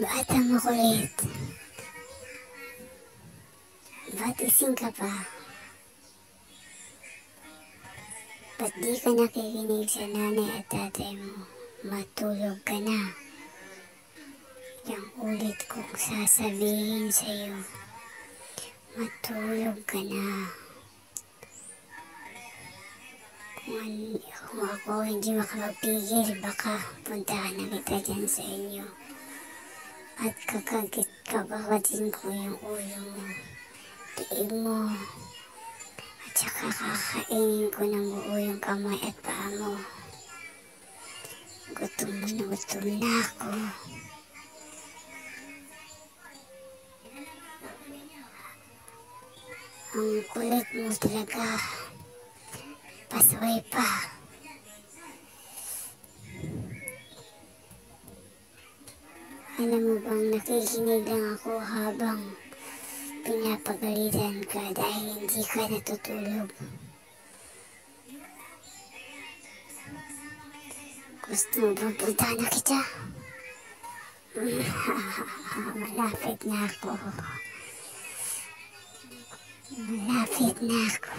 Batang makulit. Ba't gising ka pa? Ba't di ka nakikinig sa nanay at tatay mo? Matulog ka na. Yang ulit kong sasabihin sa'yo. Matulog ka na. Kung ako hindi makapagpigil, baka puntahan na kita dyan sa inyo. At kakagatin ko yung ulo mo, tiig mo, at saka kakainin ko ng buo yung kamay at paa mo. Gutom na ako. Ang kulit mo talaga. Pasaway pa. Alam mo bang nakikinig lang ako habang pinapagalitan ka dahil hindi ka natutulog? Gusto mo bang puntahan na kita? Malapit na ako. Malapit na ako.